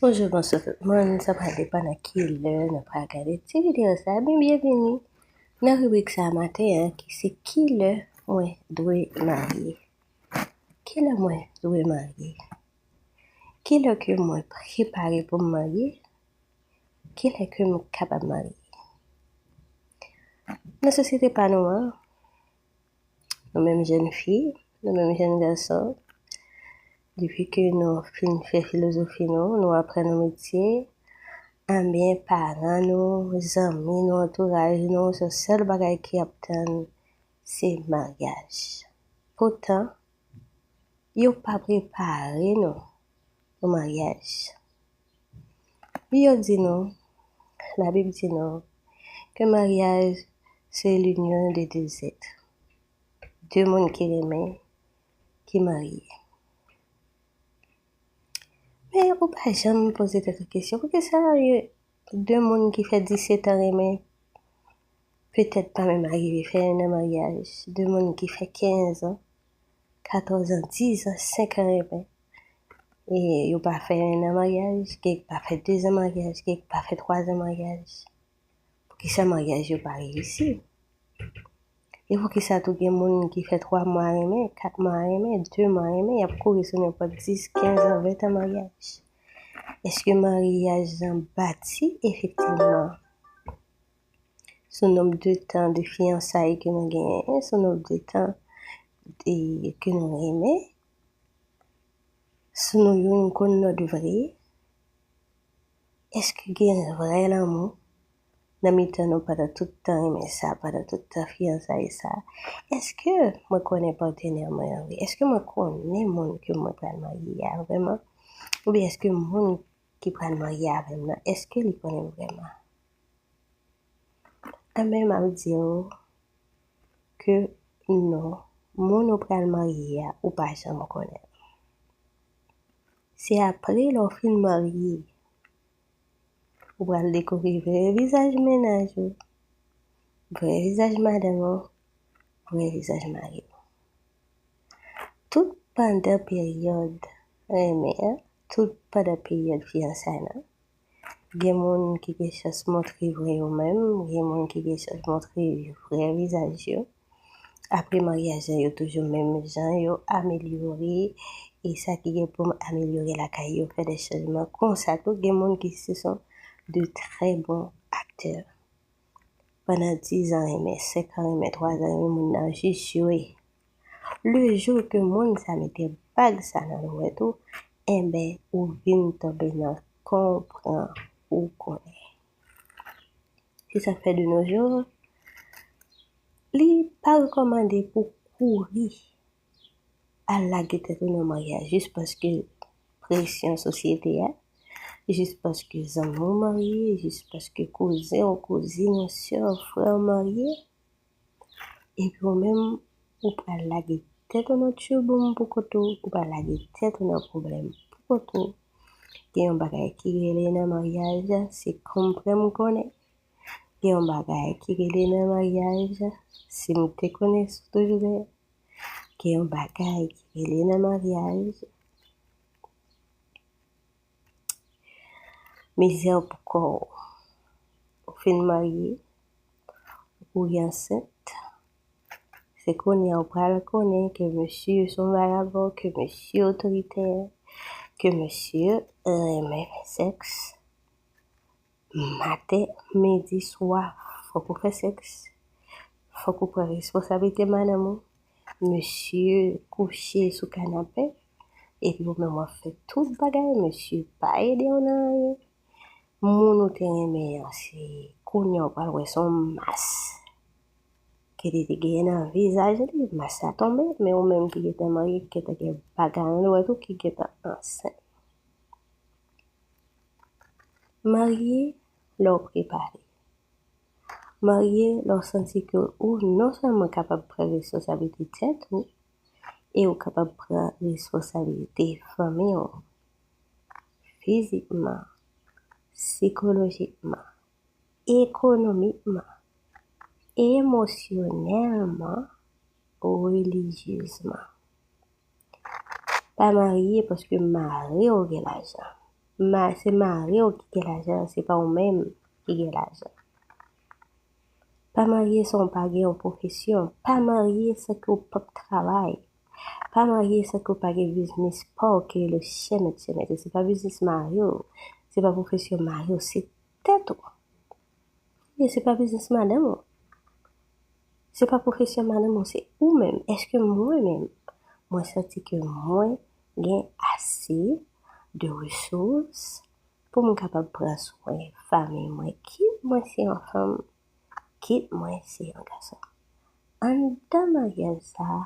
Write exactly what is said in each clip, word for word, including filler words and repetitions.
Bonjou, bonswa tout moun. Sa pral depann nan ki lè nou pral gade ti videyo sa. Byen, byenvini nan ribrik sa maten an, ki se ki lè mwen dwe marye. Ki lè mwen dwe marye? Ki lè ke mwen prepare pou m marye? Ki lè ke m kapab marye? Nan sosyete pa nou an, nou menm jèn fi, nou menm jèn gason, depi ke nou fin fè filozofi nou, nou aprann yon metye, anben paran nou, zanmi nou, antouraj nou, se sèl bagay ki ap tann se maryaj. Poutan, yo pa prepare nou pou maryaj. Yo di nou, Labib di nou, ke maryaj se l'union de deux êtres. De moun ki renmen, ki marye. Men ou pa janm poze tèt ou kesyon, poukisa de moun ki fè disèt an renmen, petèt pa menm arive fè yon an maryaj, de moun ki fè kenz an, katòz an, diz an, senk an renmen, e yo pa fè yon an maryaj, kèk pa fè de zan maryaj, kèk pa fè twa zan maryaj? Poukisa maryaj yo pa reyisi? E poukisa tou gen moun ki fè twa mwa renmen, kat mwa renmen, de mwa renmen, y ap kouri sou nenpòt dis, kenz an, ven an maryaj? Èske maryaj lan bati efektivman sou nonb de tan de fiyansay ke nou genyen, sou nonb de tan de, ke nou renmen, sou nou youn konn lòt vre? Èske gen vrè lanmou nan mitan nou pandan tout tan renmen sa, pandan tout tan fiyansay sa? Èske mwen konnen patnè mwen an vre? Èske mwen konnen moun ke mwen pral marye a vrèman? Oubyen èske moun ki pral marye avè m nan, èske li konnen m vrèman? Anben, m ap di w ke non, moun ou pral marye a, ou pa janm konnen. Se apre lè w fin marye, ou pral dekouvri vrè vizaj mennaj ou, vrè vizaj madanm ou, vrè vizaj mari w. Tout pandan peryòd renmen an, tout pandan peryòd fiyansay lan, gen moun ki gen chans montre vrè yo menm, gen moun ki gen chans montre vrè vizaj yo. Apre maryaj lan, yo toujou menm jan, yo amelyore, e sa ki gen pou amelyore lakay yo, fè de chanjman. Konsa tou, gen moun ki se son de trè bon aktè. Pandan diz an renmen, senk an renmen, twa zan renmen, moun nan jis jwe. Le jou ke moun sa mete bag sa nan dwèt ou, enben, ou vin tonbe nan konprann ou konnen. Se sa k fè de nos jours, li pa rekòmande pou kouri al lage tèt ou nan maryaj jis paske presyon sosyete a, jis paske zanmi w marye, jis paske kouzen w, kouzin w, sè w, frè w marye, epi ou menm, ou pral lage tèt ou nan tchouboum pou kont ou, ou pral lage tèt ou nan pwoblèm pou kont ou. Gen yon bagay ki rele nan maryaj, se konprann m konnen. Gen yon bagay ki rele nan maryaj, si m te konnen sou toujou gen. Gen yon bagay ki rele nan maryaj, mizè pou kò w. Ou fin marye, ou kouri ansent. Se kounye a ou pral konnen ke mesye se yon vagabon, ke mesye otoritè, ke mesye renmen sèks. Maten, midi, swa, fòk ou fè sèks. Fòk ou pran responsablite madanm ou. Mesye kouche sou kanape, epi ou menm w ap fè tout bagay, mesye pa ede w nan anyen. Moun ou te renmen an, se kounye a ou pral wè se yon mas ke li te genyen nan vizaj li, mas la tonbe, men ou menm ki gentan marye, ki gentan gen bagay nan dwèt ou, ki gentan ansent. Marye lè w prepare. Marye lè w santi ke ou non sèlman kapab pran responsablite tèt ou, e ou kapab pran responsablite fanmi w, fizikman, sikolojikman, ekonomikman, emosyonèlman, relijyezman. Pa marye paske mari w gen lajan. ma, se mari w ki gen lajan, se pa ou menm ki gen lajan. Pa marye san w pa gen yon pwofesyon. Pa marye san ke w p ap travay. Pa marye san ke w pa gen biznis pa w ki rele Chèmèt Chèmèt. E se pa biznis mari w, se pa pwofesyon mari w, se tèt ou. E se pa biznis madanm ou. Se pa pwofesyon madanm ou, se ou menm. Èske mwen menm, mwen santi ke mwen gen ase de resous pou mwen kapab pran swen fanmi mwen, kit mwen se yon fanm, kit mwen se yon gason? Anndan maryaj sa a,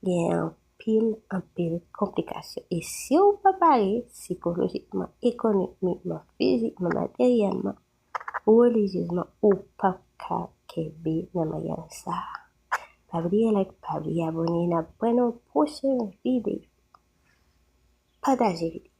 gen anpil, anpil konplikasyon. E si w pa pare sikolojikman, ekonomikman, fizikman, materyèlman, relijyezman, ou p ap ka kenbe nan maryaj sa a. Pa bliye like, pa bliye abòne, n ap wè nan yon pwochen videyo. Pataje videyo.